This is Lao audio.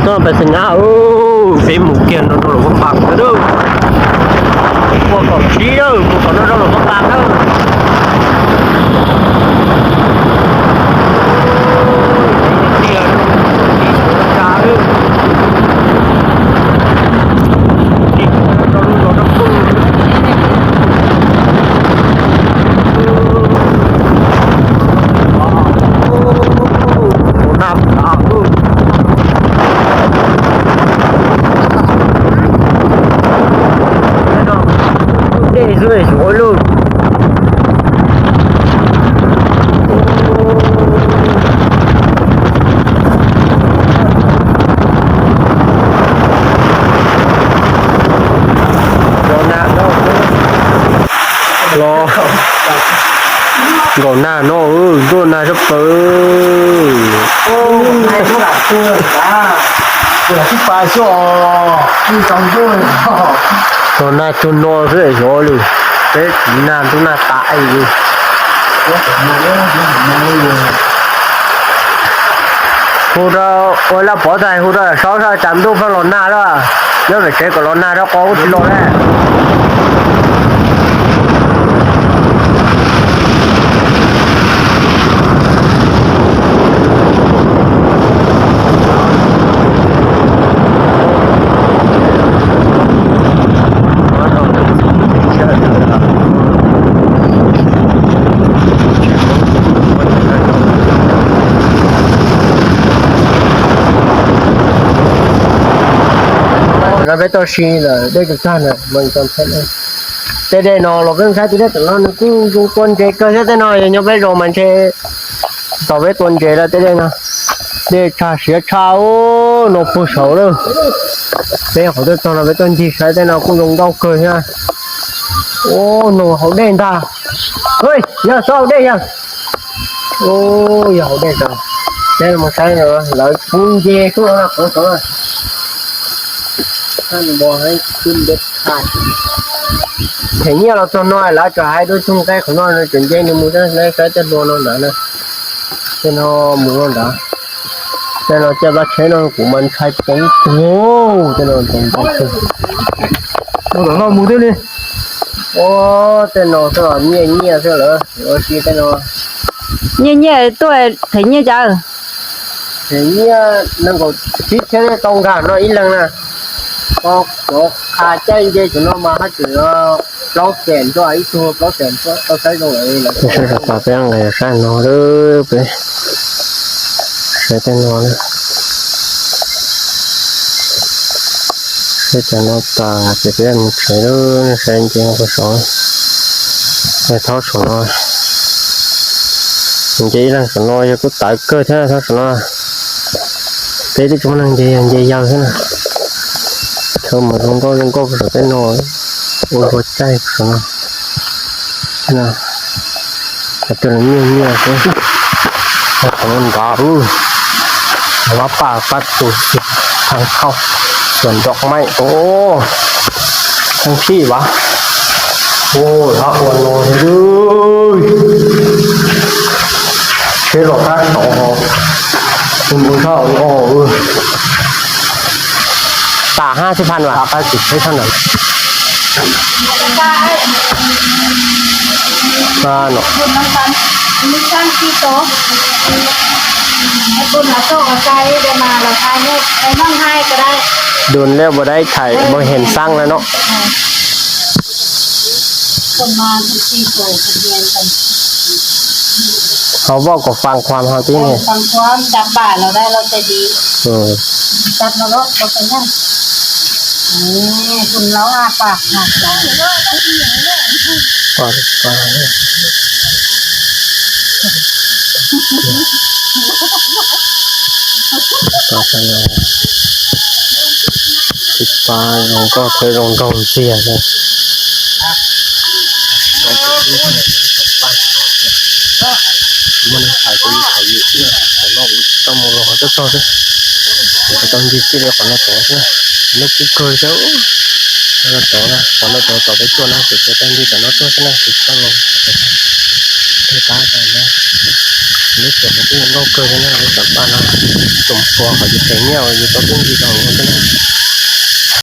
ຕ້ອງໄປສັນຍາ ໂອ້ ເຟມໝູກກຽນ ໂດນໂດນລົງປາກເດີ ພວກເຂົາຊີ້ເດີ ພວກເຂົາໂດນໂດນລົງປາກເດີ. ລໍ ກໍໜ້າເນາະ ເອີ ກໍໜ້າຈະເປີ ໂອ້ ນາຍຜູ້ຫຼັກເກີນຈ້າ ເກີດທີ່ປາຍຊໍ ທີ່ຈອມໂດຍ ກໍໜ້າຈຸນນໍເສຍຊໍເລີຍ ເປັນໜ້າຕຸໜ້າຕາໄອ້ເລີຍ. ໂຫດາ ໂອ້ຍ ລະປໍໄທ ໂຫດາ ຊອກຊາຈຳດູຟັງລໍໜ້າລະ ເລີກໄປເຊັກກໍລໍໜ້າ ແລ້ວກໍຊິລໍແລ້ວ. ລະໄປຕໍ່ຊີລະ ໄດ້ກັບທ່ານນະ ມັນຈຳເປັນ ແຕ່ແດ່ນອນ ລະເບິ່ງຊາຕິເດຕະລອນ ກູຍົງກວນເຈເກີເຊແຕ່ນອນ ຍົງໄປໂລມັນເຊ ຕໍ່ໄປກວນເຈລະແຕ່ແດ່ນອນ ເດຊາເສຍຊາ ໂອ້ ໂນໂພເສົາເດີ ເປເຂົາເດີຕອນລະໄປຕົ້ນຈີໃສແຕ່ນອນ ກູຍົງເກົາເກີເຊ ໂອ້ ໂນເຂົາເດນຕາ ເຮີຍ ຢ່າຊອກເດ ຢ່າ ໂອ້ ຢ່າເອົາໄດ້ກັນ ແຕ່ມາໃຊ້ເນາະ ລາວປຸງເຈຄືວ່າຂອງເຂົາ ທ່ານບໍ່ໃຫ້ຂຶ້ນເດັດຂາດ ເຫັນເຍລາວຕົວນ້ອຍ ລາວຈະໃຫ້ດ້ວຍທຸງໃກ້ເຂົານ້ອຍ ຈົນເຈໃນມືໄດ້ໃຊ້ແຕ່ບໍ່ນອນໜານະ ເປັນຫໍໝູນອນດາ ແຕ່ລາວຈະບາດໃຊ້ນອນກູມັນໃຊ້ປົງໂຕ ແຕ່ນອນປົງໂຕ ໂອ້ ຕົວນ້ອຍໝູເດ້ນີ້ ໂອ້ ແຕ່ນອນ ເສຍເມຍເມຍເສຍເລີຍ ໂອເຄ ແຕ່ນອນ ເງຍໆ ໂຕ ເທເງຍຈ້າ ເທເງຍ ນັ້ນກໍຊິເທຕອງການເນາະ ອີ່ຫຼັງນະ ກໍ ກໍຂາໃຈເດ ຈະເນາະ ມາຫາເຈີເນາະ ເກົ້າແສນຕົວ ອີກຕົວເກົ້າແສນຕົວ ເອົາໃຊ້ຕົງໄຫນລະ ປາກແປ້ງກະຢ່າສ້າງເນາະເດີ ໄປ ໃຊ້ແຕ່ນອນ ໃຊ້ແຕ່ນອນ ຕາຈະເປັນໃຊ້ເດີ ໃຊ້ຈິງໆ ເອົາໄປສອງ ໄປເທົ່າສອງ ມັນຈະອີ່ຫຼັງສະໜໍ ຢາກຕາຍເກີດແທ້ເທົ່າສະໜໍ ເຕະຕິກມັນຍັງເຢຍ ຍັງເຢຍຍາວຊັ້ນນະ ເທົ່າມາລົງກໍ ລົງກໍປະສາເຕັນໜໍ ໂອ້ຍ ຫົວໃຈປະສານະ ນະ ອາຈານເງຍໆ ເອີ ເອົາຂອງມັນດາ ອື ວ່າປ່າຕັດຕູທາງເຂົ້າສວນດອກໄມ້ ໂອ້ ທາງພີ້ຫວາ ໂອ້ຍ ພະອວນໂລເດີ ເຮັດຫຼອກທາງສອງຫໍ ເປັນບຸນເຂົ້າ ໂອ້ ເອີ ຕາຫ້າສິບພັນຫວາ ຕາຫ້າສິບເຮັດເທົ່ານັ້ນ ວ່າເນາະ ບຸນນຳກັນ ມີຊ່າງທີ່ໂຕ ໃຫ້ບຸນມາໂຊກມາໄຊ ໄດ້ມາລະຖ່າຍຮູບ ໄດ້ນັ່ງຖ່າຍກໍໄດ້ ດົນແລ້ວບໍ່ໄດ້ຖ່າຍ ເອີ ບໍ່ເຫັນຊ່າງແລ້ວເນາະ ເອີ ຄົນມາທັງສີ່ໂຕ ເຂົາຮຽນກັນ ເຮົາເວົ້າກໍຟັງຄວາມເຮົາຕິນີ້ ເອີ ຟັງຄວາມ ຈັບປາລາວໄດ້ ລາວໃຈດີ ເອີ ຈັບລາວໂລດ ບໍ່ເປັນຫຍັງ ເອີ ຄຸນລາວອ້າປາກຫາກ ປາກ ປາກ ປາກ ຕິດປາ ມັນກໍເຄີຍລົງດອງເສຍເລີຍ ມັນຂາຍຕົວຢູ່ ຂາຍຢູ່ເທື່ອ ແຕ່ລອກຕ້ອງມາລອເຈົ້າເຈົ້າເດີ ກໍຕ້ອງຢືດຊິເດ ຂໍນອດຕໍ່ເດີ ນກກຸກເກີເຈົ້າ ຂໍນອດຕໍ່ນະ ຂໍນອດຕໍ່ ຕໍ່ໄປຕົວນະ ເຈົ້າຕ້ອງຢືດ ຂໍນອດຕໍ່ຊະນະ ຄືຕ້ອງລອງໄປຕາກັນນະ. ໃນສວນທີ່ນ້ອງເຄີຍນັ້ນນະ ໃນສວນປ່ານະ ສົມປົວເຂົາຢູ່ແຖວເຫຍ້ວ ຢູ່ຕໍ່ເບື້ອງທີ່ເຂົານັ້ນນະ.